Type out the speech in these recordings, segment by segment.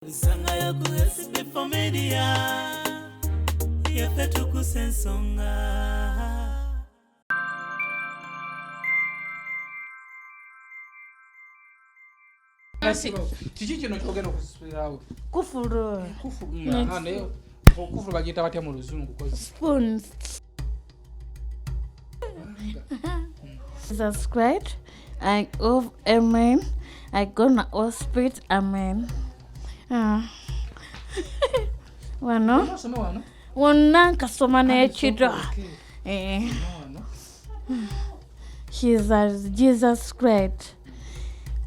Bisangayo ku SB4 Media yaffe tukusa ensonga. Kiki kino kyogenda okusulawo? Kufulu. Kufulu, naye kufulu bagiyita batya mu luzungu? Spoons. Jesus Christ, I of amen. I gonna hospital, amen. Ah. Wano Osome wano. Wonna nkasoma n'ekiro. Eh. Wano. Jesus, Jesus Christ.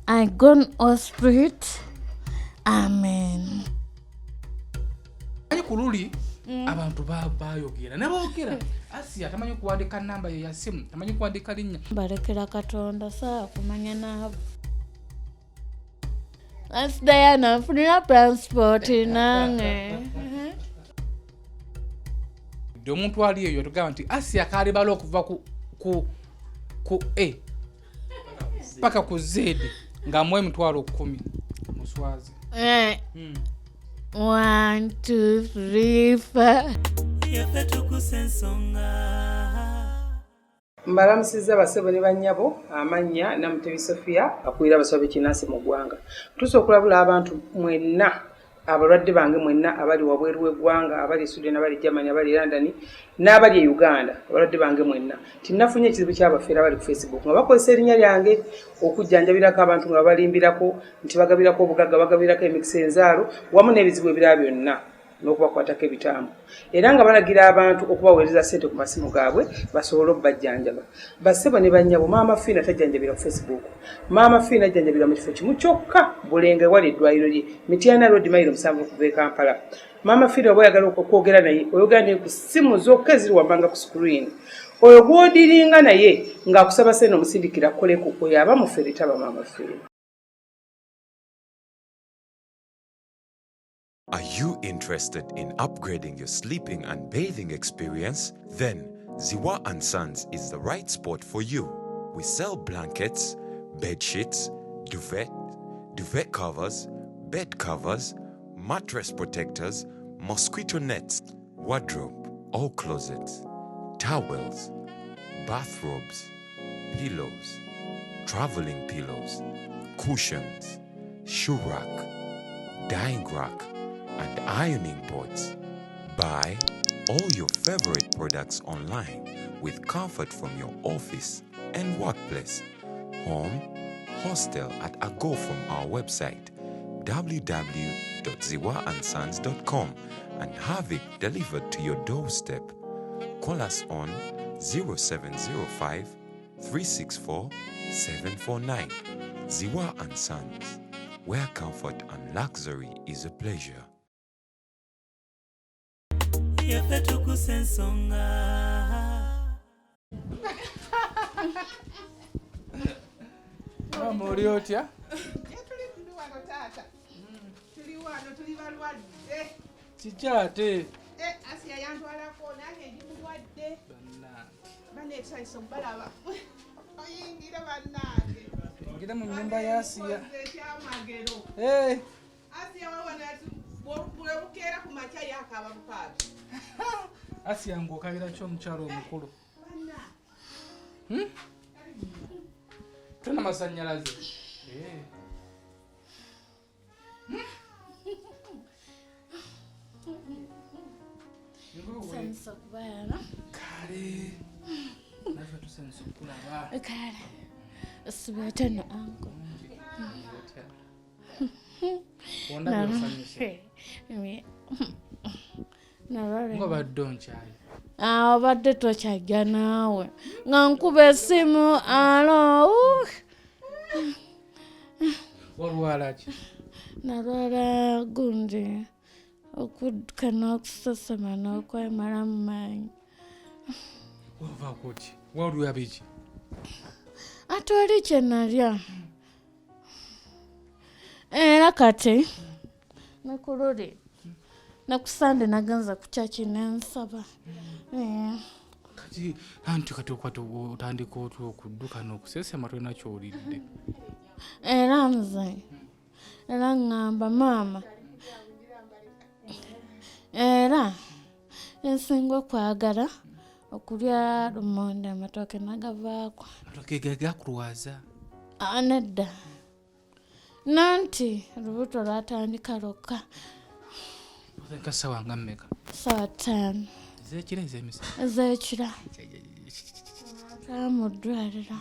I gone hospital. Amen. Manyi ku luli abantu bayogera ne boogera Asiya tamanyi kuwandika namba ye ya simu, tamanyi kuwandika linnya. Balekera Katonda saa kumanya naabo. Asi Diana nfunira transport nange. Dde omuntu ali eyo tugamba nti Asiya kalibala okuva ku A paka ku Z ng'amuwa 100,000 muswazi. Eh, 1, 2, 3, 4. Yaffe tukusa ensonga. Mbalamusizza basebo ne bannyabo, amannya Namutebi Sophia, akulira abasawo b'ekinnansi mu ggwanga. Ntuuse okulabula abantu mwenna, abalwadde bange mwenna abali wabweru w'eggwanga, abali e Sweden, abali Germany, abali London n'abali e Uganda, abalwadde bange mwenna, nti nafunye ekizibu ky'abafeera abali ku Facebook nga bakozesa erinnya lyange okujjanjabirako abantu nga babalimbirako nti bagabirako obugagga, bagabirako emikisa, enzaalo wamu n'ebizibu ebirala byonna n'okubakwatako ebitambo, era nga balagira abantu okubaweereza ssente ku masimu gaabwe basobole okubajjanjaba. Bassebo ne bannyabo, Maama Fiina tajjanjabira ku Facebook. Maama Fiina ajjanjabira mu kifo kimu kyokka, Bulenga, ewali eddwaliro lye, Mityana Road, mayiro 7 okuva e Kampala. Maama Fiina oba oyagala okwogera naye, oyogera naye ku ssimu zokka eziri wammanga ku screen. Oyo gw'odiringa naye ng'akusaba ssente omusindikira akkoleko, oyo aba mufere, taba Maama Fiina. Are you interested in upgrading your sleeping and bathing experience? Then Ziwa and Sons is the right spot for you. We sell blankets, bed sheets, duvet, duvet covers, bed covers, mattress protectors, mosquito nets, wardrobe or closets, towels, bathrobes, pillows, traveling pillows, cushions, shoe rack, dyeing rack, and ironing boards. Buy all your favorite products online with comfort from your office and workplace, home, hostel at a go from our website www.ziwaandsons.com and have it delivered to your doorstep. Call us on 0705 364 749. Ziwa and Sons, where comfort and luxury is a pleasure. Yaffe tukusa ensonga. Maama, oli otya? Tuli tuli wano taata, tuli wano, tuli balwadde. Kiki ate? Eh, Asiya yantwalako, nange ndi mulwadde. Banetusanyusa okubalaba. Oyingira bannange. Ngira mu nyumba ya Asiya. Koze ekyamagero. Eh, Asiya wawana bwe bukeera ku makya yakaaba bukaabi. Asiya, ng'okabira ki omukyalo omukulu? Banna. Tona masannyalaze. Eh. Nsanyusa okubaana. Kale naffe tusanyusa okulaba. Kale. Sibeete no anko. Wondabye osanyuse. Nalwala. Ng'obadde onkyaye. Ah, obadde tokyajja naawe nga nkuba essimu alo. Walwala ki? Nalwala gundi, okudduka n'okusesema n'okwemala mu maanyi. Wavaako ki? Walya biki? Ate oli kye nalya era kati ne ku luli ne ku Sande nagenza ku kyaki nensaba. Eh, Kati anti kati okwata otandika otya okudduka n'okusesema tolina kyolidde? Era nze era ŋŋamba maama Era ensinga okwagala okulya lumonde, amatooke nagavaako. Amatooke ge gakulwaza? Ah, nedda, nanti olubuto lwatandika lwokka. Otandika ssaawa nga mmeka? Saawa 5. Ezekiro, ezemisana? Ezekira. Twala mu ddwaliro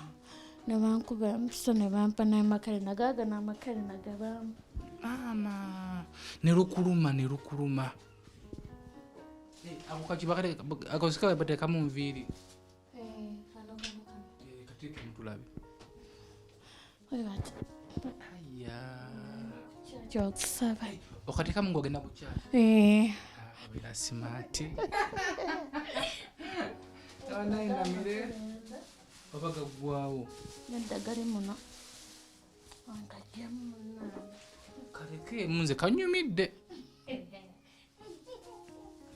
ne bankuba empiso ne bampa n'amakerenda, gaagano amakerenda ge bampa. Maama, ne lukuluma, ne lukuluma. Eh, ako ako sika bateekamu nviiri. Eh, kateeke mutulabe. Webati. Aya. Kyokusaba. Okateekamu ng'ogenda ku kyaki? Eh. Abeera smart. Abanayinamire oba gaggwawo? Nedda, gali muno, ankajjamu munnange. Kaleke munze, kanyumidde,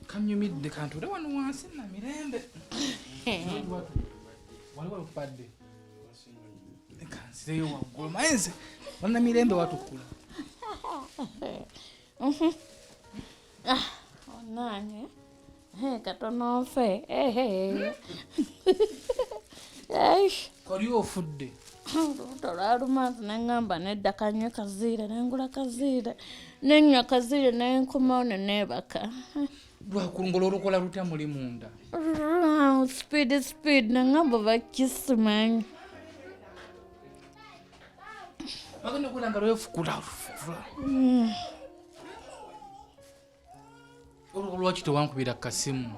kanyumidde. Kantuule wano wansi namirembe. Wali walupadde, kansireyo waggulu, maye nze wanamirembe watukula. Onange katono nfe. Eish. Kali ofudde. Olubuto lwaluma nti neŋŋamba nedda, kanywe kaziire. Nengula kaziire, nenywa kaziire, nenkomawo neneebaka. Lwakulungola olukola lutya muli munda? Speed speed, neŋŋamba oba kisimanyi. Bagenda okubeera nga lwefukula. Olwo lwaki tewankubira kasimu?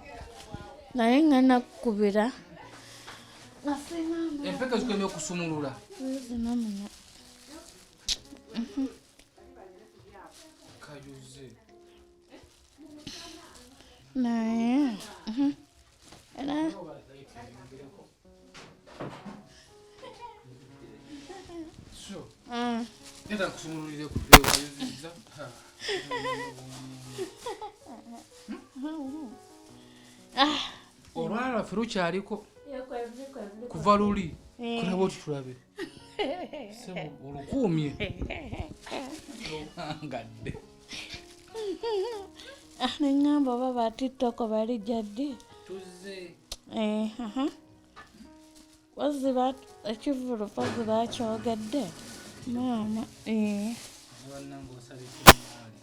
Naye ŋŋenda kukubira nga singa. Empeke zikwemye okusumulula. Zino muno. Kayuze. Naye era. So Neta nkusumululire ku wayuziza. Olwala lwaffe lukyaliko kuva luli kulaba oti tulabe. Ssebo, olukuumye owangadde. Ah, neŋŋamba oba ba TikTok balijja ddi? Tuzze. Eh, aha. Wazzi ekivvulu pozi bakyogedde maama, eh. Bannange, osabika emaali.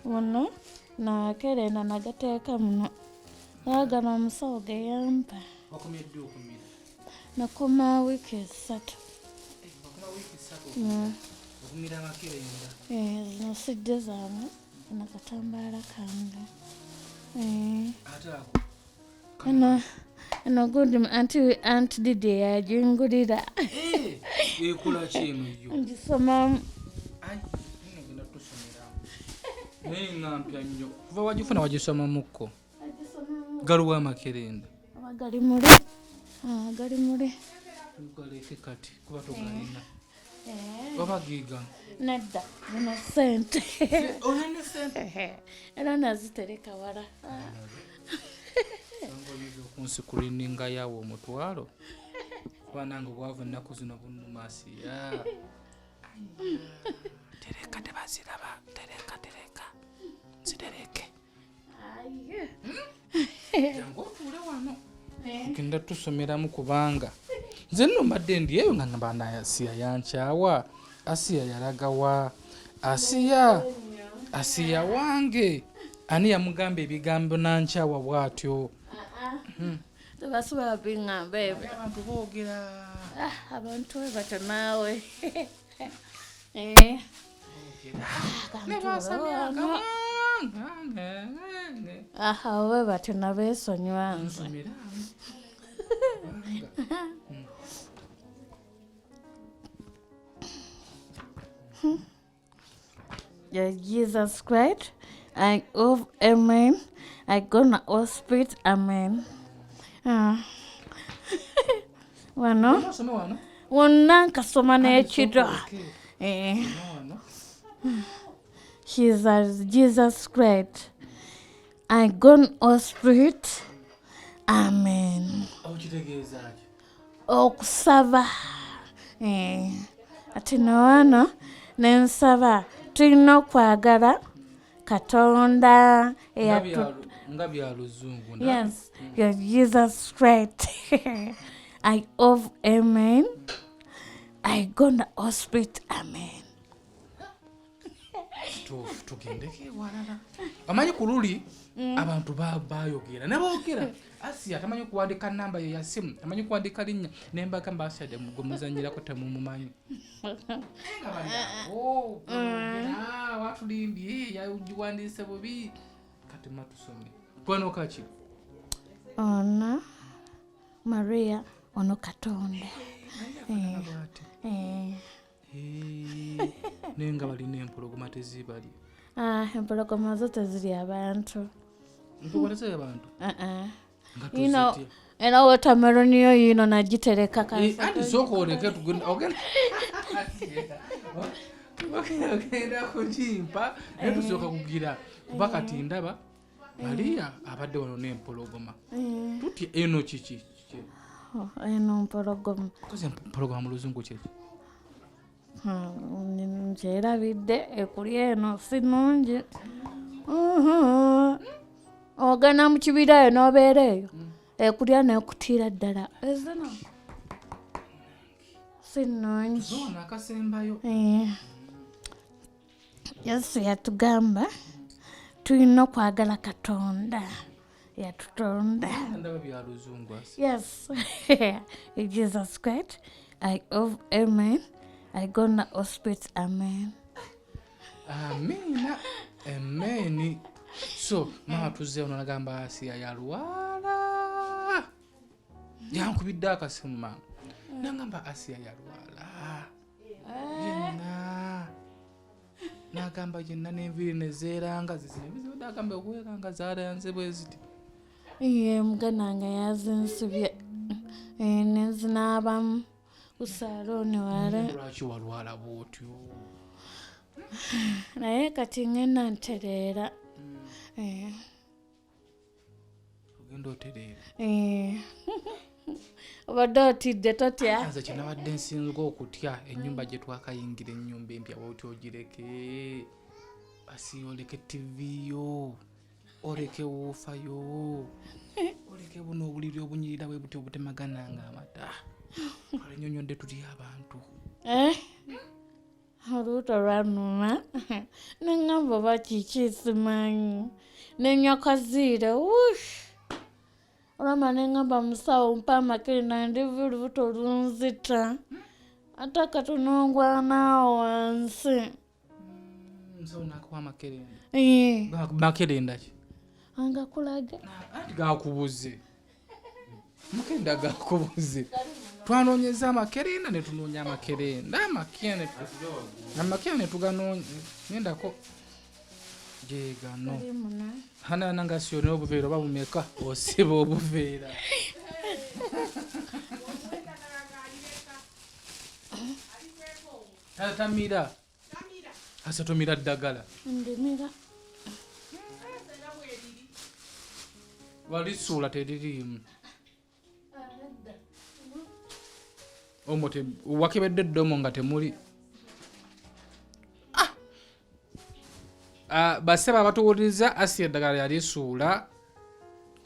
Muno nakerenda nagateeka muno, gaagano omusawo ge yampa. Wakomye ddi okumira? Nakoma wiiki 3. Eh, wakoma wiiki 3 okumira amakerenda? Eh, zino sijja zammwe nakatambaala kange. Eh. Ate ako? Eno eno gundi anti Didi yagingulira. Eh, ekola ki eno yo? Ngisomamu. Ai, nno genda tusomera, naye nga mpya nnyo. Kuva wagifuna wagisomamukko? Galiwo amakerenda? Oba gali muli. Ah, gali muli. Tugaleke kati kuba togalina, oba giigano? Nedda, zino sente. Olina sente? Era nazitereka wala. Sanga oyinza okunsikurininga yawe omutwalo, kuba nange obwavu ennaku zino bunnuma. Asiya, tereka, tebaziraba. Tereka, tereka, zitereke. Jangu otuule wano, genda tusomeramu, kubanga nze nno mbadde ndi eyo nga ngamba na Asiya yankyawa, Asiya yalagawa, Asiya, Asiya wange, ani yamugamba ebigambo nankyawa bw'atyo? Tebasobola biŋŋamba ebyo. Abantu boogera. Ah, abantu we batyo naawe. Eh. Ne basamya akamwa. Ah, abo bwe batyo nabeesonyiwa nze. Nsomera. Kubanga Yeah, Jesus Christ, I of amen. I gonna hospital, amen. Ah. Wano osome wano. Wonna nkasoma n'ekiro. Okay. Eh. Wano. She's as Jesus Christ. I gone hospital, amen. Okitegeeza ki? Okusaba. Eh. Ati nowano nensaba tulina okwagala. Katonda nga bya luzungu. Yes, you're Jesus Christ. I of amen. I go to hospital, amen. Kituufu, tugendeko ewalala. Omanyi ku luli abantu bayogera neboogera Asiya tamanyi kuwandika namba ye ya simu, tamanyi kuwandika linnya, nembagamba Asiya gwe muzanyirako temumumanyi. Nga bali awo boogera, watulimbye, yagiwandiise bubi. Kati matusome kwano kaki Ono Maria, ono Katonda. Bwati. Naye nga balina empologoma tezibali. Empologoma zo teziri abantu. Empologoma teziri abantu? Nga Ino tuzitya. Era watermelon yo yino nagitereka Anti sooka oleke tugende, ogenda kugimpa, naye tusooka kugira kuba kati ndaba Maria abadde wano n'empologoma. Tutya eno kiki? Oh, eno mpologoma. Kozi empologoma mu luzungu kiki? Nkyerabidde, ekuli eno si nnungi. Ogenda mu kibira eyo n'obeera eyo, ekulya n'ekutiira ddala. Ezino si nnungi. Zoona akasembayo. Yesu yatugamba tulina okwagala Katonda yatutonda. Ndaba bya luzungu asi. Yes. Jesus Christ, I of amen. I go na hospital, amen. Amina, amen. So mama tuzze ono nagamba Asiya yalwala. Yankubidde akasimu mama. Nagamba Asiya yalwala. Yenna. Nagamba yenna n'enviiri ne zeeranga zizimbi nagamba okweranga zaalanze bwe ziti. Ye muganda wange yazinsibye. Ne zinaabamu ku salooni wale. Lwaki walwala bw'otyo? Naye kati ngenda ntereera. Ogenda otereera? Obadde otidde totya? Nze kye nabadde nsinga okutya ennyumba gye twakayingira, ennyumba empya bw'otyo ogireke. Basi oleke TV yo, oleke woofa yo, oleke buno obuliri obunyirira bwe butyo obutemagana nga amata. Kale nnyonnyodde tutya abantu? Olubuto lwannuma. Ne ŋŋamba oba kiki simanyi. Ne nnywa kaziire, wush! Olwamala ne ŋŋamba musawo mpa amakerenda ndiva olubuto lunzita. Ate katono ngwanaawo wansi. Musawo n'akuwa amakerenda? Makerenda ki? Angakulaga. Anti gakubuze. Makerenda gakubuze. Twanoonyeza amakerenda ne tunoonya amakerenda, amakerenda ne tuganoonya. Ngendako gye gano. Hana nanga si olina obuveera oba bumeka osiba obuveera. Tamira. Asa tomira ddagala. Ndimira. Walisuula teririimu. Omwo wakebedde eddomo nga temuli. Basebo abatuwuliriza, Asiya eddagala yalisuula.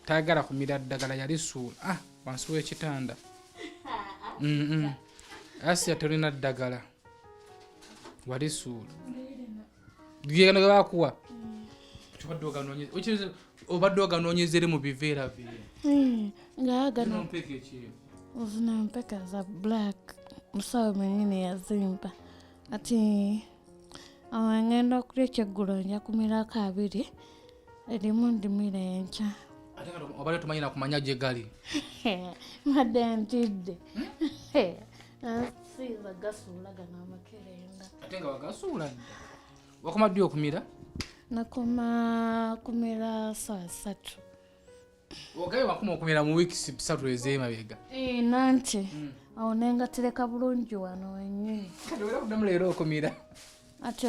Tayagala kumira ddagala yalisuula. Wansi w'ekitanda. Asiya tolina ddagala. Walisuula. Gye gano bakuwa. Obadde oganoonyeza eri mu biveera veera. Nga gano. Zino mpeke ki? Zino mpeke za black. Musawo mwennyini yazimpa. Ati ngenda okulya ekyeggulo nja kumirako 2, erimu ndimira enkya. Ate nga obadde tomanyi na kumanya gye gali. Mbadde ntidde. Siyinza gasuula gano amakerenda. Ate nga wagasuula dda. Wakoma ddi okumira? Nakoma kumira saa 3. Ogaye wakoma okumira mu wiiki 3 ez'emabega. Nanti. Awo ne ngatereka bulungi wano wennyini. Kati olaba kuddamu leero okumira? Ate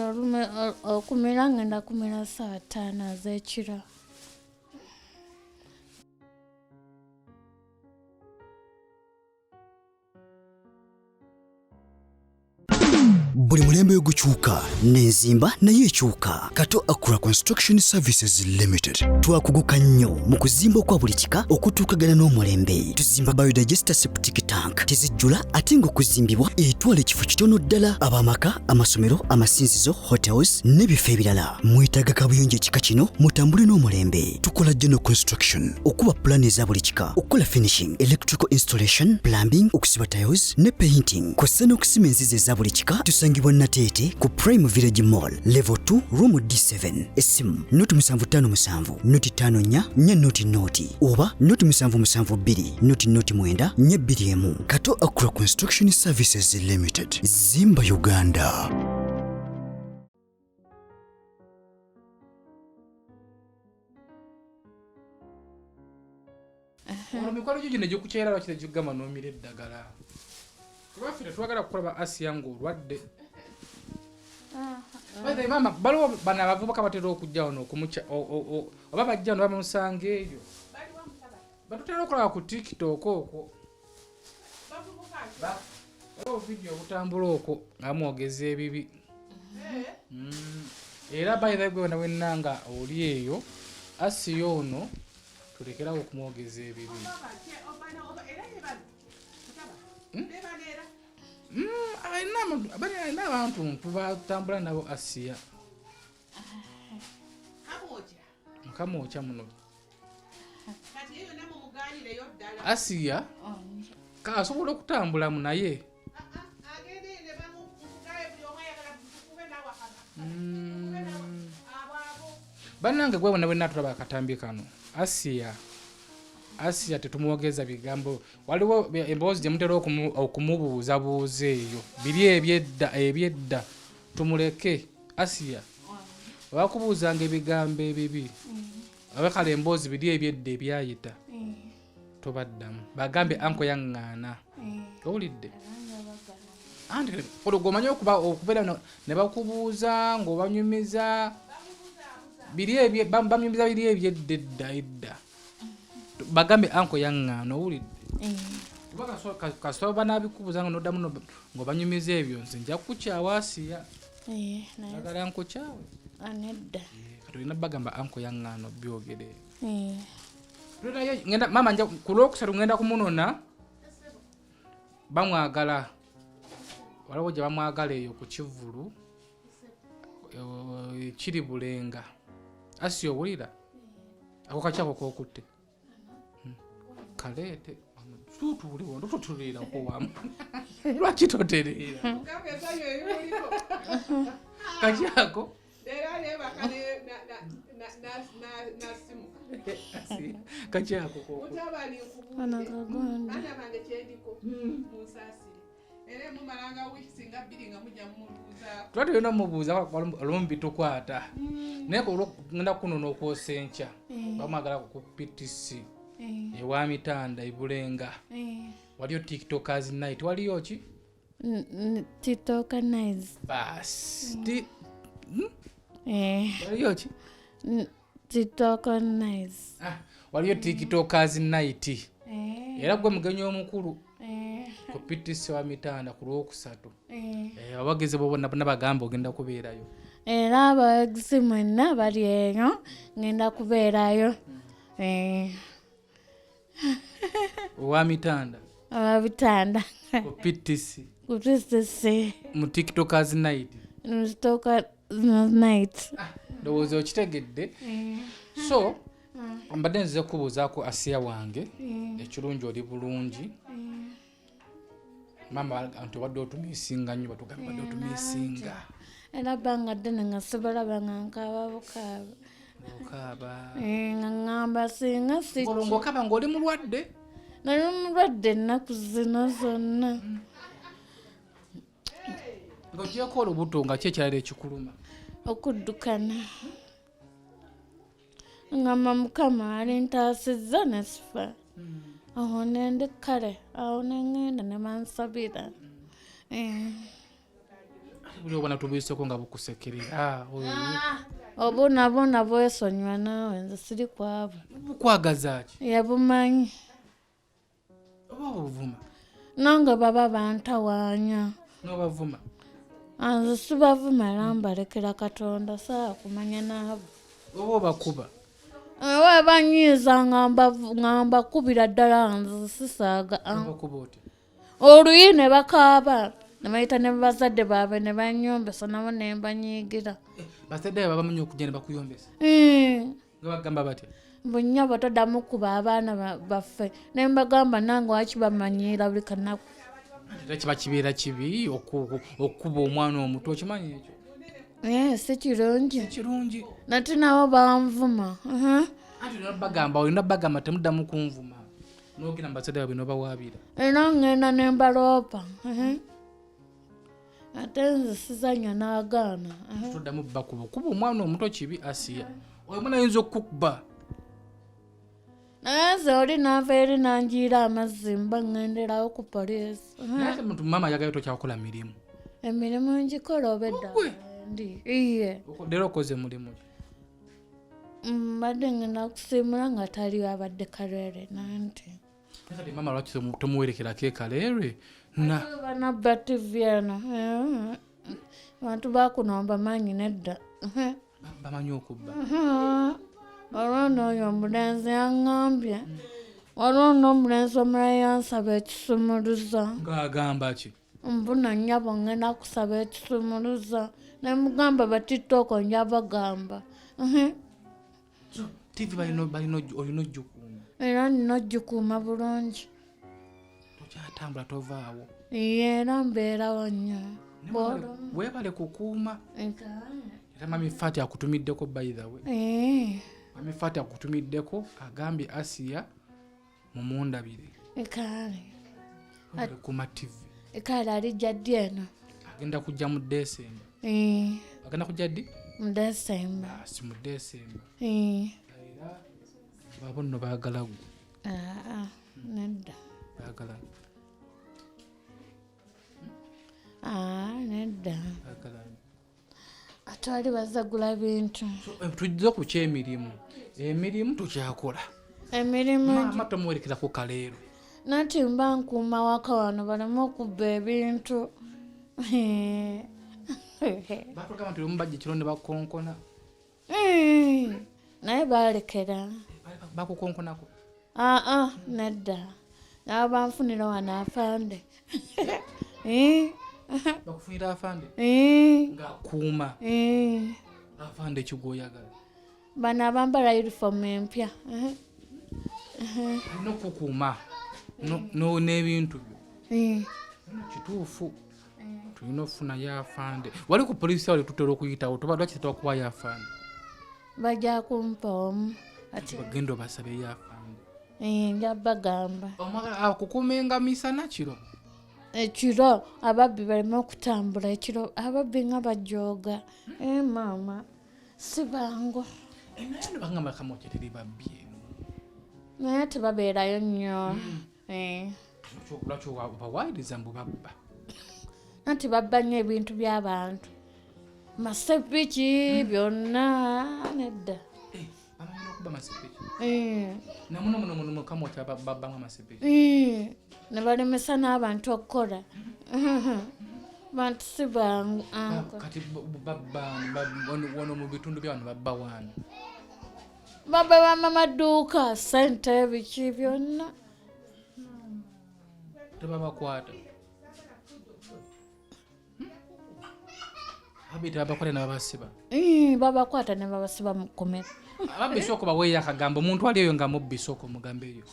okumira ngenda kumira saa 5 ez'ekiro. Buli mulembe ogukyuka n'enzimba naye ekyuka. Kato Accra Construction Services Limited twakuguka nnyo mu kuzimba okwa buli kika okutuukagana n'omulembe. Tuzimba biodigester septic tank, tezijjula ate ng'okuzimbibwa etwala ekifo kitono ddala. Ab'amaka, amasomero, amasinzizo, hotels n'ebifo ebirala. Mwetaaga kabuyonjo ekika kino, mutambule n'omulembe. Tukola general construction, okuba pulaani eza buli kika, okukola finishing, electrical installation, plumbing, okusiba tiles ne painting, kw'ossa n'okusima enzizi eza buli kika. Tusangibwa Nateete ku Prime Village Mall, level 2, room D7. Essimu 075 054 400 oba 0772 009 421. Kato Accra Construction Services Limited, zimba Uganda. Ono mikwano gyo gino egikukyera lwaki tegigamba n'omira eddagala? Kuba ffe tetwagala kukulaba Asiya ng'olwadde. By the way, maama, baliwo bano abavubuka batera okujja wano okumukya oba bajja wano bamusanga eyo. Batutera okulaba ku TikTok okwo. Waliwo vidiyo obutambula okwo nga mwogeza ebibi. Era by the way, gwe wena wenna nga oli eyo, Asiya ono tulekerawo okumwogeza ebibi. Alina abantu tubatambula nabo Asiya. Nkamwokya muno. Asiya asobola okutambulamu naye. Bannange gwe wena wenna tulaba akatambi kano. Asiya. Asiya tetumwogeza bigambo. Waliwo emboozi gye mutera okumubuuzabuuza eyo. Biri ebyedda ebyedda tumuleke. Asiya. Bakubuuzanga ebigambo ebibi. Oba kale emboozi biri ebyedda ebyayita. Tobaddamu. Bagambe anko yaŋŋaana. Owulidde? Anti olwo gwe omanyi okubeera ne bakubuuza ng'obanyumiza biri ebye, banyumiza biri ebyedda edda edda. Bagambe anko yaŋŋaana, owulidde? Kuba kasita banaabikubuuza nga n'oddamu ng'obanyumiza ebyo, nze nja kukukyawa Asiya. Naye Njagala nkukyawe. Nedda. Kati olina bagamba anko yaŋŋaana obyogere. Naye ngenda, maama, nja ku Lwokusatu ngenda kumunona. Bamwagala. Waliwo gye bamwagala eyo ku kivvulu. Kiri Bulenga. Asiya owulira? Ako kakyako k'okutte. Kaleete. Tutuuliwo, tututuulirako wamu. Lwaki totereera? Kakyako? Kakyako k'okutte. Mutabani, nkubuulire. Ono kagonda. Baana bange kyendiko munsaasire, era mumalanga wiiki singa 2 nga mujja mumubuuzaako. Tuba tulina omubuuza olumu bitukwata, naye ngenda kunona okwosa enkya. Bamwagala ku PTC ewa Mitanda Ibulenga. Waliyo TikTokers night, waliyo ki? TikToker night. Bas. Eh, Waliyo ki? TikToker night. Ah, waliyo TikTokers night. Era gwe mugenyi omukulu ku PTC wa Mitanda ku Lwokusatu. Abawagizi bo bonna bonna bagamba ogenda kubeerayo. Era abawagizi mwenna bali eyo, ngenda kubeerayo. Owa Mitanda. Ababitanda. Ku PTC. Ku PTC. Mu TikTokers night. TikToker night. Ndowooza okitegedde. So mbadde nzize kubuuzaako Asiya wange, ekirungi oli bulungi. Maama nti obadde otumiisinga nnyo, batugamba obadde otumiisinga. Era bbanga ddene nga sibalaba, nga nkaaba bukaaba. Okaaba. Nga ŋŋamba singa si Olwo ng'okaaba ng'oli mulwadde? Nali mulwadde ennaku zino zonna. Ng'ogyeko olubuto, nga ki ekirala ekikuluma? Okuddukana. Ngamba Mukama alintaasizza ne sifa. Awo nendi kale, awo ne ŋŋenda ne bansabira. Buli obwana tubuiseko nga bukusekerera. Obuna buna bwesonyiwa naawe, nze siri kwabo. Bukwagaza ki? Yabumanyi. Oba obuvuma? Nange baba bantawaanya. N'obavuma? Nze sibavuma era mbalekera Katonda, saa kumanya naabo. Oba obakuba? Oba banyiiza nga mbakubira ddala, nze sisaaga. Obakuba otya? Oluyi ne bakaaba ne bayita ne bazadde baabwe ne banyombesa, nabo ne mbanyiigira. Bazadde baabwe bamanyi okujja ne bakuyombesa? Nga bagamba batya? Mbu nnyabo toddamu kuba abaana baffe, ne mbagamba nange waki bamanyiira buli kanaku. Era kiba kibeera kibi okukuba omwana omuto, okimanyi ekyo? Si kirungi. Si kirungi. Nate nabo banvuma. Anti olina bagamba temuddamu kunvuma. N'ogenda mu bazadde baabwe n'obawaabira. Era ngenda ne mbaloopa. Ate nze sizannya n'agaana. Toddamu bakuba. Okuba omwana omuto kibi, Asiya. Oyo omwana ayinza okukuba. Naye nze oli naava eri nanjiira amazzi mba ŋŋenderawo ku poliisi. Naye ate muntu maama ayagala tokyakola mirimu. Emirimu ngikola oba edda ndi. Iye. Leero okoze mulimu ki? Mbadde ngenda kusiimula nga taliyo, abadde Kaleere nanti. Kati maama lwaki tomuwerekerako e Kaleere? Banabba TV eno. Abantu bakuno bamanyi nedda. Bamanyi okubba. Waliwo n'oyo omulenzi yaŋŋambye. Waliwo n'omulenzi omulala yansaba ekisumuluzo. Ng'agamba ki? Mbuna nnyabo ngenda kusaba ekisumuluzo. Ne mugamba ba TikTok nja bagamba. So, TV balina olina ogikuuma. Era nina ogikuuma bulungi. Tokyatambula, tovaawo. Iye, era mbeerawo nnyo. Weebale kukuuma. Era Mami Fati akutumiddeko, by the way. Mami Fati akutumiddeko, agambye Asiya mumundabire. Kale. Weebale kukuuma TV. Kale, alijja ddi eno? Agenda kujja mu Desemba. Agenda kujja ddi? Mu Desemba. Ah, si mu Desemba. Era babo nno baagala gwe. Aa, nedda. Baagala. Aa, nedda. Baagala. Ate wali bazagula bintu. Tujja ku kyemirimu. Emirimu tukyakola. Emirimu Maama tomuwerekerako Kaleero. Nanti mba nkuuma waka wano baleme okubba ebintu. Batugamba nti lumu bajja ekiro ne bakonkona. Naye balekera. Bakukonkonako? Aa, nedda. Nabo banfunira wano afande. Bakufunira afande? Ng'akuuma? Afande ekigwoyagala? Bano abambala uniform empya. Alina okukuuma n'ebintu byo. Kituufu, tulina okufunayo afande. Wali ku poliisi wali tutera okuyitawo, tuba lwaki tetubakuwayo afande? Bajja kumpa omu. Ati Bagenda obasabeyo afande. Nja bagamba. Omwagala akukuumenga misana, kiro? Ekiro ababbi baleme okutambula ekiro, ababbi nga bajooga. Maama, si bangu. Naye no bagamba Kamwokya teri babbi eno. Naye tebabeerayo nnyo. Lwaki obawaayiriza mbu babba? Anti babba nnyo ebintu by'abantu, masepiki byonna, nedda. Bamanyi okuba amasepiki? Eh. Namuno muno muno Kamwokya babbamu amasepiki? Ne balemesa n'abantu okukola. Bantu si bangu, uncle. Kati babba wano mu bitundu bya wano, babba wano? Babba bamamaduuka, sente, biki byonna. Tebabakwata? Ababbi tebabakwata ne babasiba? Babakwata ne babasiba mu kkomera. Ababbi sooka baweeyo akagambo. Omuntu ali eyo nga mubbi, sooka omugambo eyo.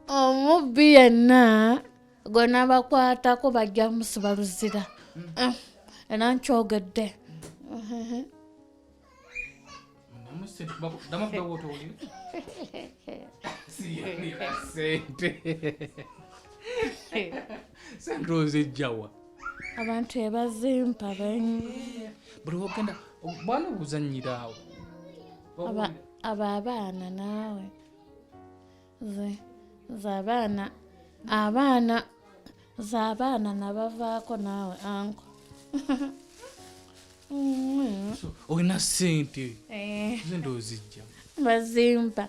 Omubbi yenna gwe nabakwatako bajja musiba luzira. Era nkyogedde. Ddamu okubawa otowulire siyalira sente. Sente ozijjawa? Abantu ebazimpa benyi. Buli wogenda bwana obuzanyira awo. Abo abaana naawe, nze abaana nze abaana nabavaako naawe, uncle. Olina sente? Sente ozijja? Bazimpa.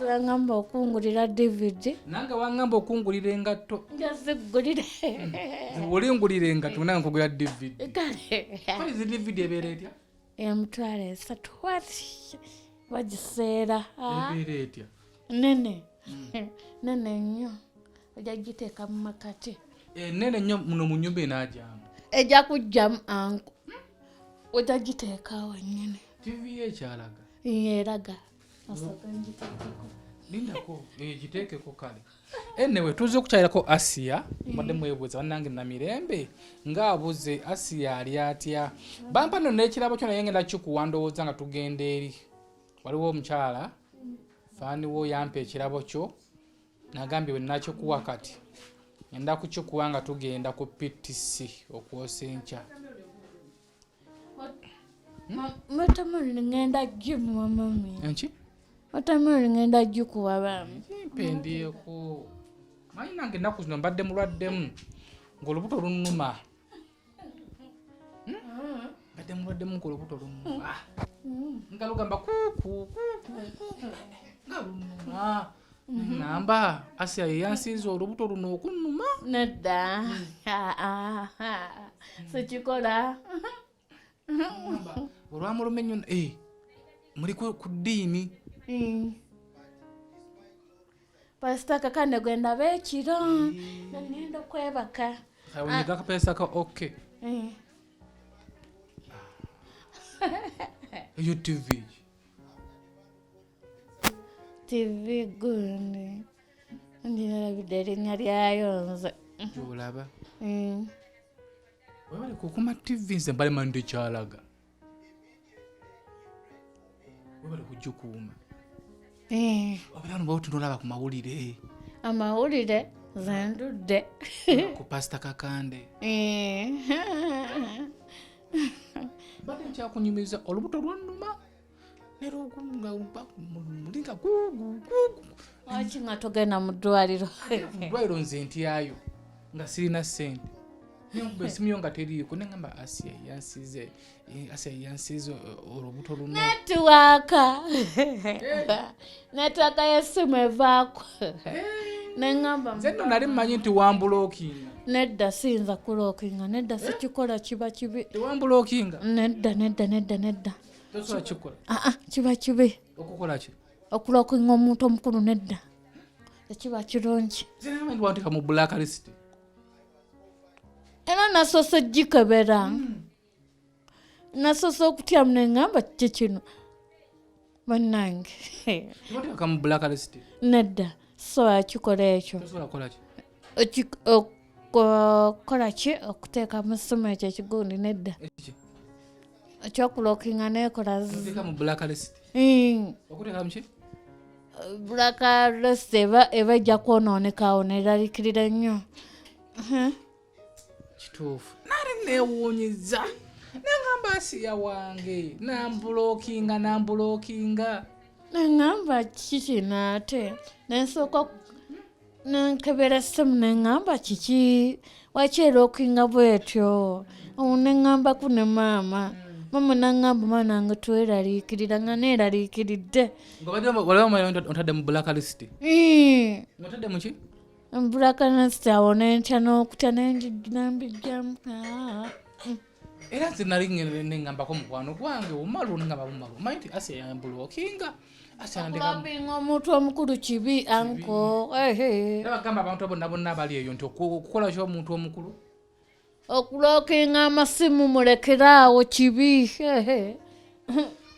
Wangamba okungulira DVD. Nange wangamba okungulira engatto. Njazigulire. Olingulira engatto nange nkugulira DVD. Kale. Kale zi DVD ebeera etya? 30,000 wati bagiseera. Ebeera etya? Nene. Nene nnyo. Ojja giteeka mu makati. Nene nnyo muno mu nnyumba enaagyamu. Ejja kujjamu anku. Ojja giteeka awo nnyini. TV yo ekyalaga? Eraga. Osooka ngiteekeko. Lindako, giteekeko kale. Anyway, tuzze okukyalirako Asiya, mbadde mwebuuza bannange Namirembe ng'abuze Asiya ali atya. Bampa nno n'ekirabo kyo naye ngenda kikuwa ndowooza nga tugenda eri. Waliwo omukyala, faani wo yampa ekirabo kyo, nagambye bwe nakikuwa kati. Ngenda kukikuwa nga tugenda ku PTC okwosa enkya. Watermelon ngenda gimuwa mami. Enki? Watermelon ngenda gikuwa bambi. Mpendyeko. Manyi nange ennaku zino mbadde mulwaddemu ng'olubuto lunnuma. Mbadde mulwaddemu ng'olubuto lunnuma. Nga lugamba kuku kuku nga lunnuma. Namba Asiya ye yansinza olubuto luno okunnuma. Nedda. Sikikola. Olwamuluma ennyo muli ku ddiini. Pasita Kakande gwe ndaba ekiro ngenda okwebaka. Onyiga akapeesa ka okay. Eyo TV. TV gundi. Ndirabidde erinnya lyayo nze. Gy'olaba. Webale kukuma TV nze mbale manyi ndekyalaga. Webale kugikuuma. Obeera wano bw'oti n'olaba ku mawulire. Amawulire nze ndudde. Ku Pasita Kakande. Mbadde nkyakunyumiza olubuto lwannuma. Mulinga gugu gugu. Lwaki nga togenda mu ddwaliro? Mu ddwaliro nze ntyayo nga sirina ssente. Nenkuba essimu yo nga teriiko ne ngamba Asiya yansize, Asiya yansize olubuto luno. Netiwaaka. Netiwaaka y'essimu evaako. Ne ngamba nze nno nali mmanyi nti wambulookinga. Nedda siyinza kulookinga, nedda sikikola kiba kibi. Tewambulookinga? Nedda, nedda, nedda, nedda. Tosobola kikola? Kiba kibi. Okukola ki? Okulookinga omuntu omukulu nedda. Tekiba kirungi. Nze nali mmanyi nti wanteeka mu black list. Era nasoose gikebera. Nasoose okutyamu ne ngamba kiki kino. Bannange. Tebateeka mu black list? Nedda, sobola kikola ekyo. Tosobola kukola ki? Okukola ki? Okuteeka mu ssimu ekyo ekigundi nedda. Ekiki? Ekyokulookinga neekola Okuteeka mu black list? Okuteeka mu ki? Black list eba ejja kwonoonekawo neeraliikirira nnyo. Kituufu. Nali neewuunyiza. Nangamba Asiya wange nambulookinga nambulookinga. Nangamba kiki kino ate? Nensooka nenkebera essimu nengamba kiki waki erookinga bwetyo? Nengambako ne maama. Maama nangamba mwana wange tweraliikirira nga neeraliikiridde. Nga wali ontadde mu black list? Ontadde mu ki? Black list awo nentya n'okutya nembijjamu. Era nze nali nengambako mukwano gwange Umaru nengamba Umaru omanyi nti Asiya yambulookinga. Asiya yandeka Okulookinga omuntu omukulu kibi anko. Era bagamba abantu bonna bonna abali eyo nti okukola ki omuntu omukulu? Okulookinga amasimu mulekeraawo kibi.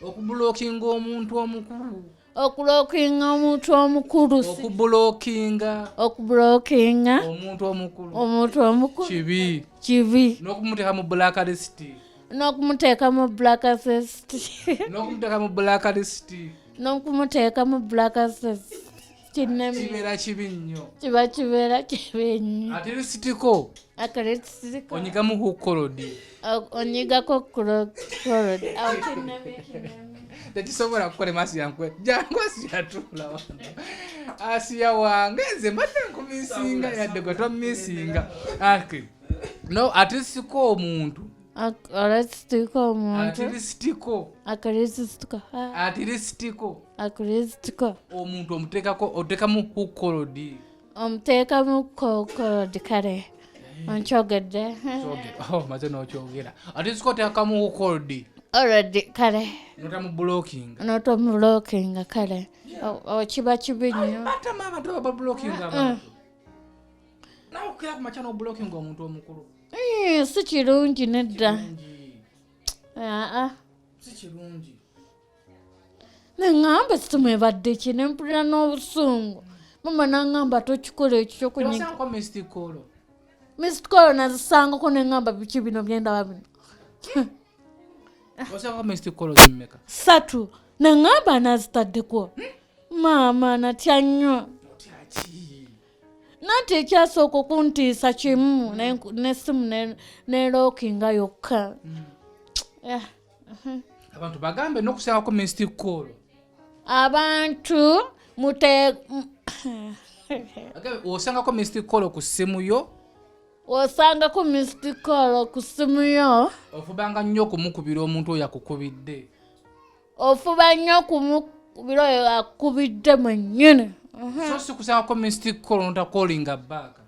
Okubulookinga omuntu omukulu. Okulookinga omuntu omukulu. Okubulookinga. Okubulookinga. Omuntu omukulu. Omuntu omukulu. Kibi. Kibi. N'okumuteeka mu black list. N'okumuteeka mu black list. N'okumuteeka mu black list. N'okumuteeka mu black list. Kibeera kibi nnyo. Kiba kibeera kibi nnyo. Ate lisitiko. Akalisitiko. Onyigamu ku kolodi. Onyigako kolodi. Awo kinneme kinneme. Tekisobola kukola Asiya nkwe. Jangu Asiya tuula wano. Asiya wange nze mbadde nkumisinga yadde gwe tomisinga. Okay. No, ate siko omuntu. Alisitiko omuntu. Atirisitiko. Akirisitiko. Atirisitiko. Akirisitiko. Omuntu omuteekako, oteekamu hukolodi. Omuteekamu kokolodi kale. Onkyogedde. Kyogera. Oh, maze n'okyogera. Atirisitiko oteekamu hukolodi. Already kale. Notamubulokinga. Notomubulokinga kale. Kiba kibi nnyo. Batama abantu ababulokinga abantu. Nawe okukira ku makya n'obulokinga omuntu omukulu. Si kirungi nedda. Si kirungi. Neŋŋamba esimu ebadde ki ne mpulira n'obusungu. Mama n'aŋŋamba tokikola ekyo kyokunyiga. Osangako missed call. Missed call nazisangako ne ŋŋamba biki bino bye ndaba bino. Osangako missed call zimmeka? 3. Ne ŋŋamba nazitaddeko. Maama natya nnyo. Nanti ekyasooka okuntiisa kimu n'essimu nerookinga yokka. Abantu bagambe n'okusangako missed call. Abantu mute osangako missed call ku ssimu yo. Osangako missed call ku ssimu yo. Ofubanga nnyo okumukubira omuntu oyo akukubidde. Ofuba nnyo okumukubira oyo akukubidde mwennyini. So si kusangako missed call n'otakolinga back.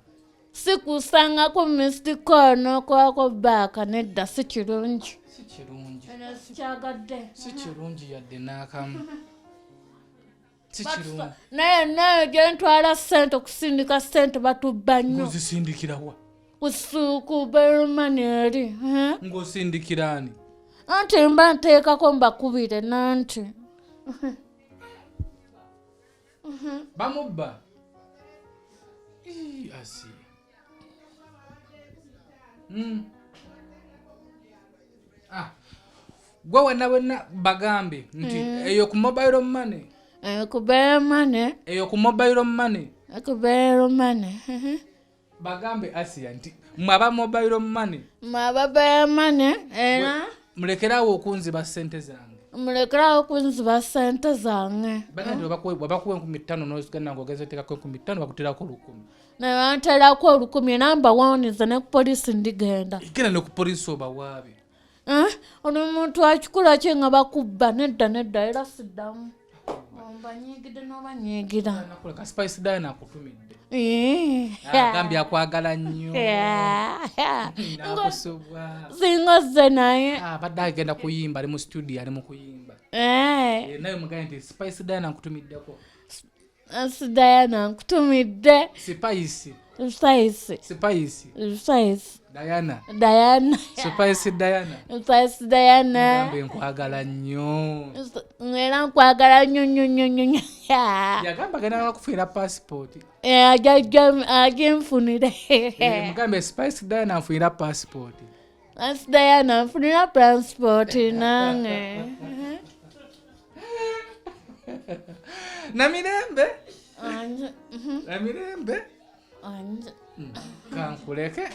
Si kusangako missed call n'okolako back nedda, si kirungi. Si kirungi. Eno sikyagadde. Si kirungi yadde n'akamu. Si kirungi. Naye gye ntwala ssente okusindika ssente batubba nnyo. Ng'ozisindikira wa? Ku Berumani eri. Ng'osindikira ani? Anti mba nteekako mbakubire nanti. Bamubba. Asi. Gwe wenna wenna bagambe nti eyo ku mobile money. Ku mobile money. Eyo ku mobile money. Ku mobile money. Bagambe Asia nti mwe aba mobile money. Mwe aba mobile money era mulekerawo okunziba ssente zange. Mulekerawo okunziba ssente zange. Bagambye bakuwa 5,000 n'ozigana ng'ogeza oteekako 5,000 bakuterako 1,000. Ne banterako 1,000 era mbawonize ne ku poliisi ndigenda. Genda ne ku poliisi obawaabe. Ono omuntu akikola ki nga bakubba? Nedda nedda era siddamu. Mbanyiigidde n'obanyiigira. Nakola ka Spice Diana akutumidde. Agambye akwagala nnyo. Nakusubwa. Singa ozze naye. Abadde agenda kuyimba, ali mu studio ali mu kuyimba. Naye mugambe nti Spice Diana nkutumiddeko. Spice Diana nkutumidde. Spice. Spice. Spice. Spice. Diana. Diana. Spice Diana. Spice Diana. Ngambe nkwagala nnyo. Era nkwagala nnyo nnyo nnyo nnyo. Yagamba agenda kufunira passport. Aginfunire. Mugambe Spice Diana nfunira passport. Spice Diana nfunira passport nange. Namirembe. Namirembe. Kankuleke.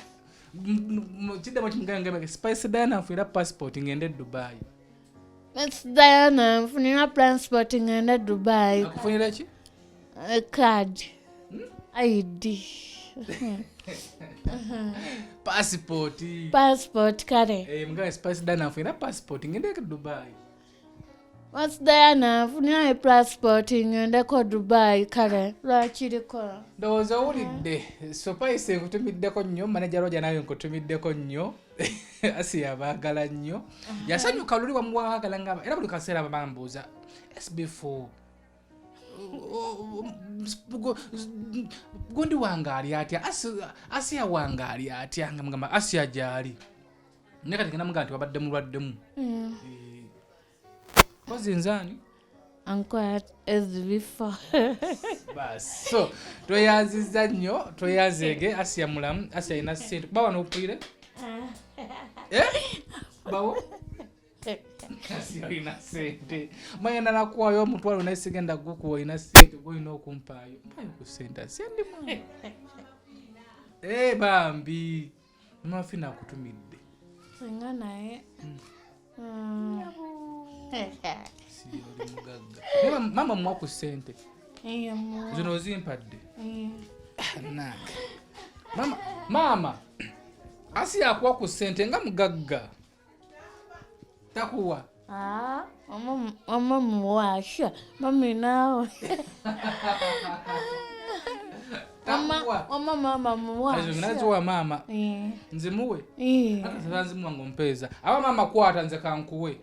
Kiddemu kimugambe Spice Diana nfunira passport ngende Dubai. Spice Diana nfunira passport ngende Dubai. Akufunira ki? Card. ID. Passport. Passport kale. Mugambe Spice Diana nfunira passport ngende Dubai. Spice Diana nfunira passport ngendeko Dubai kale. Lwakiriko. Ndowooza owulidde. Spice nkutumiddeko nnyo, manager Roger nawe nkutumiddeko nnyo. Asia abaagala nnyo. Yasanyuka luli wamuwaagala nga era buli kaseera bambuuza SB4 gundi wange ali atya? Asia wange ali atya? Nga mugamba Asia gy'ali. Naye kati ngenda mugamba nti wabadde mulwaddemu. Kozi nzaani? Uncle SB4. Basi. So, tweyanzizza nnyo, tweyanzeege Asia mulamu, Asia alina ssente. Bawa n'opuire? Bawo? Asia olina ssente. Manya nalakuwaayo omutwalo naye sigenda gukuwa, olina ssente gw'olina okumpaayo. Mpaayo ku ssente, Asia ndi mwana. Bambi. Mama Fina akutumidde. Singa naye. Si oli mugagga. Mama muwa ku ssente. Zino ozimpadde. Nange. Mama, Asia akuwa ku ssente nga mugagga. Takuwa. Ah, mama muwasha mami naawe. Mama mama muwasha. Naziwa maama. Eh. Nzimuwe. Eh. Ate tebanzimuwa ng'ompeeza. Aba maama kwata nze kankuwe.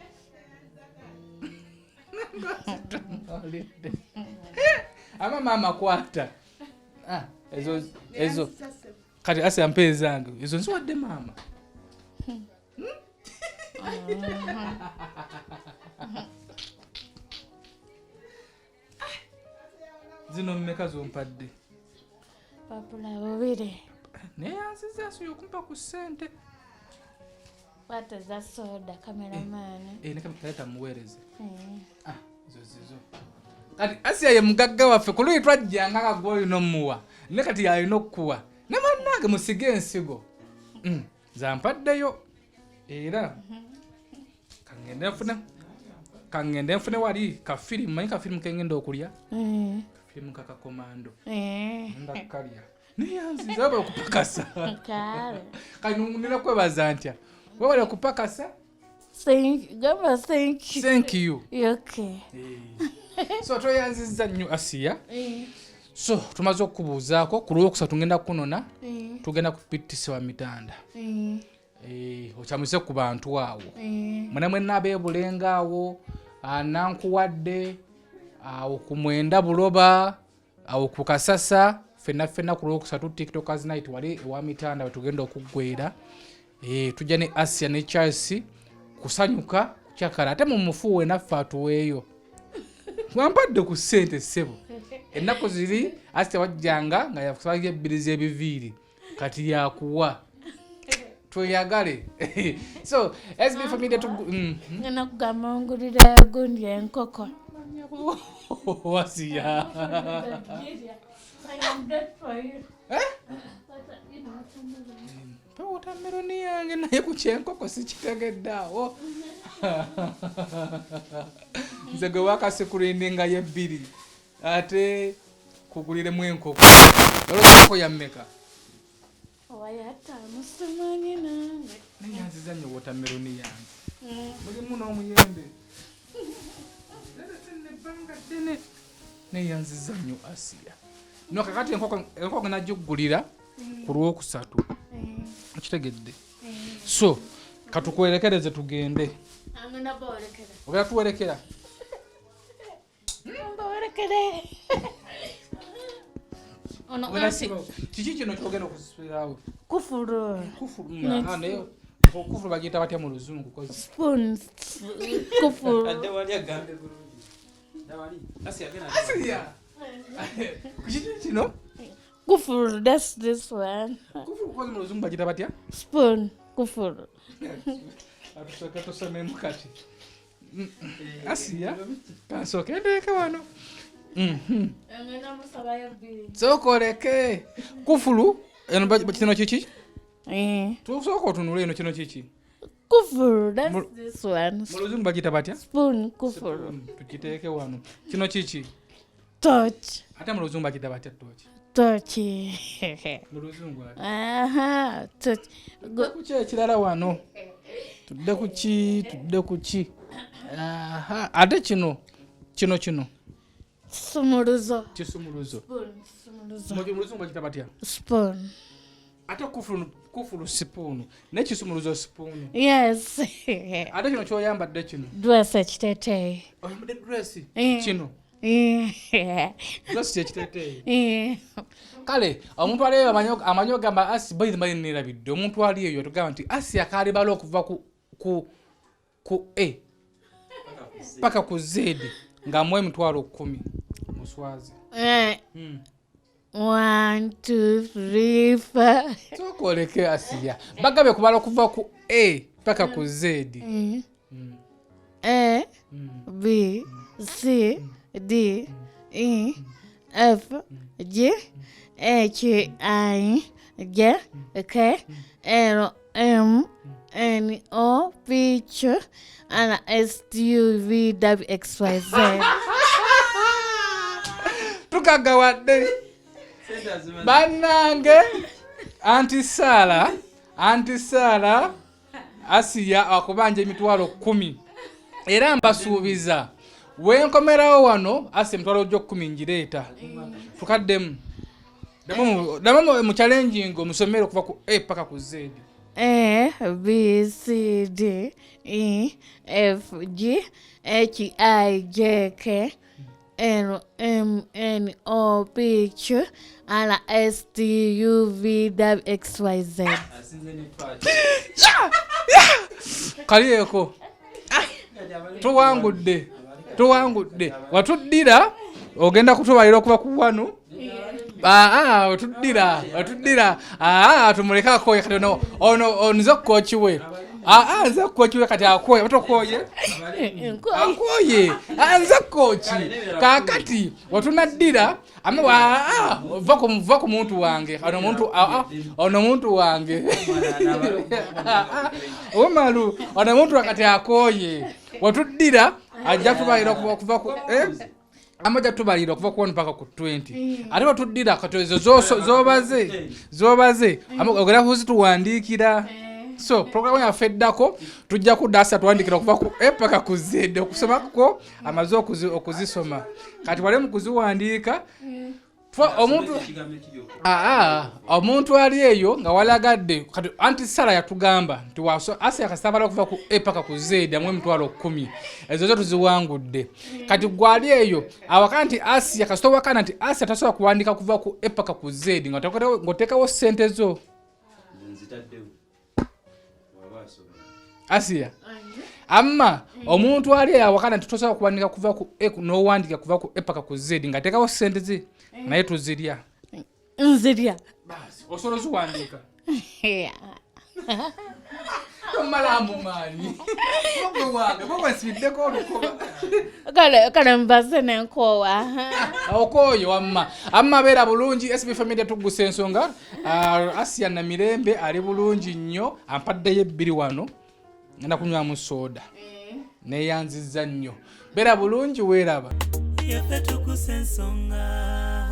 Aba maama kwata. Ah, ezo ezo kati asi ampa ezange ezo nziwadde maama. Zino mmeka zompadde? Papula bubiri. Naye yanziza asuye okumpa ku ssente. Kwata za soda kameramaani. Eh, neka muweereze. Eh. Ah, ezo zizo. Kati Asiya ye mugagga waffe ku luyi twajjanga nga gw'olina omuwa ne kati y'alina okukuwa ne bannange musige ensigo. Zampaddeyo era kangende nfune wali kafirimu manyi kafirimu kengenda okulya kafirimu kakakomando ngenda kukalya naye yanziza webale okupakasa. Kale. Kati nina kwebaza ntya webale okupakasa. Gamba thank you. Thank you. Okay. So tweyanzizza nnyo Asiya. So tumaze okukubuuzaako ku lwokusatu ngenda kukunona tugenda ku PTC wa Mitanda. Okyamuze ku bantu awo mwena mwenna abeebulenga awo nankuwadde awo ku mwenda buloba awo ku Kasasa ffenna ffenna ku lwokusatu Tiktokers night wali ewa Mitanda wetugenda okuggwera. Tujja ne Asiya ne Charles kusanyuka kukyakala ate mumufuuwe naffe atuweeyo. Wampadde ku ssente ssebo. Ennaku ziri Asiya wajjanga nga yakusabako ebbiri z'ebiviiri kati yakuwa. Tweyagale. So SB Family Ngenda kugamba ngulira gundi enkoko. Asiya. Mpa wotameroni yange naye ku kyenkoko sikitegedde awo. Nze gwe wakasikulindinga yebbiri ate kuguliremu enkoko. Olwo ya mmeka? Owayataano simanyi nange. Naye yanziza nnyo wotameroni yange. Mulimu n'omuyembe. Ebbanga ddene. Naye yanziza nnyo Asiya. No kakati enkoko nagigulira ku lwokusatu. Okitegedde. So katukwerekereze tugende. Ngenda bawerekera. Ogenda tuwerekera? Mbawerekere. Ono anti Kiki kino kyogenda okusibirawo? Kufulu. Kufulu. Naye kufulu bagiyita batya mu luzungu? Spoon. Kufulu. Adde wali agambe bulungi. Dawali. Asiya genda. Asiya. Kiki kino? Kufulu, that's this one. Kufulu kozi mu luzungu bagiyita batya? Spoon, kufulu. Atusooke tusomemu kati. Asiya, kansooke ndeeke wano. Ngenda musabayo bbiri. Sooka oleke. Kufulu, eno kino kiki? Tusooka otunule eno kino kiki? Kufulu, that's this one. Mu luzungu bagiyita batya? Spoon, kufulu. Tukiteeke wano. Kino kiki? Torch. Ate mu luzungu bagiyita batya torch? Torch. Mu luzungu ate. Aha, torch. Tudde ku ki ekirala wano? Tudde ku ki? Tudde ku ki? Aha, ate kino. Kino kino. Kisumuluzo. Kisumuluzo. Spoon, kisumuluzo. Mu luzungu bagiyita batya? Spoon. Ate kufulu spoon. Ne kisumuluzo spoon. Yes. Ate kino ky'oyambadde kino. Dress ekiteeteeyi. Oyambadde dress? Kino. Dress kyekiteeteeyi. Kale omuntu ali eyo amanyi ogamba Asi bayizi mali neerabidde. Omuntu ali eyo tugamba nti Asi akalibala okuva ku A paka ku Z ng'amuwa 10,000 muswazi. 1, 2, 3, 4. Sooka oleke Asiya. Bagambye kubala okuva ku A paka ku Z. A, B, C, D, E, F, G, H, I, J, K, L, M, N, O, P, Q, R, S, T, U, V, W, X, Y, Z. Tukagawadde. Bannange, Anti Sara, Asiya akubanja 10,000. Era mbasuubiza wenkomerawo wano ase emitwalo gyo 10 ngireeta. Tukaddemu. Ddamu mu challenging omusomere okuva ku A paka ku Z. A B C D E F G H I J K L M N O P Q R S T U V W X Y Z. Kalieko. Tuwangudde. Tuwangudde. Watuddira ogenda kutubalira okuva ku wano. Wetuddira, wetuddira. Tumuleke akoye kati ono ono nze kooki we. Nze kooki we kati akoye, batokoye. Akoye. Nze kooki. Kaakati wetunaddira va ku muntu wange. Ono muntu ono muntu wange. Omalu, ono muntu wakati akoye. Wetuddira ajja tubalira okuva ku amaja tubalira okuva ku 1 paka ku 20. Ate batuddira kati ezo zobaze ogera kuzituwandiikira. So programu yaffe eddako tujja kudda asa tuwandiikira okuva ku A paka ku Z okusomako amaze okuzisoma. Kati wali mu kuziwandiika omuntu omuntu ali eyo nga walagadde kati anti Sara yatugamba nti Asiya kasabala okuva ku A paka ku Z amwe emitwalo 10 ezo zo tuziwangudde. Kati gwali eyo awaka nti Asiya kasita wakana nti Asiya tasobola kuwandika kuva ku A paka ku Z ng'oteekawo ssente zo. Asiya amma omuntu ali eyo awakana nti tosobola kuwandika kuva ku A n'owandika kuva ku A paka ku Z ng'ateekawo ssente ze naye tuzirya. Nzirya. Basi osobola oziwandiika. Tomalamu maanyi. Gwe wange gwe nsibiddeko olukoba. Kale mbaze nenkoowa. Okooyo wamma. Amma beera bulungi. SB Family tuggusa ensonga. Asiya Namirembe ali bulungi nnyo. Ampaddeyo 2 wano. Ngenda kunywamu soda. Neeyanzizza nnyo. Beera bulungi weeraba. Yaffe tukusa ensonga.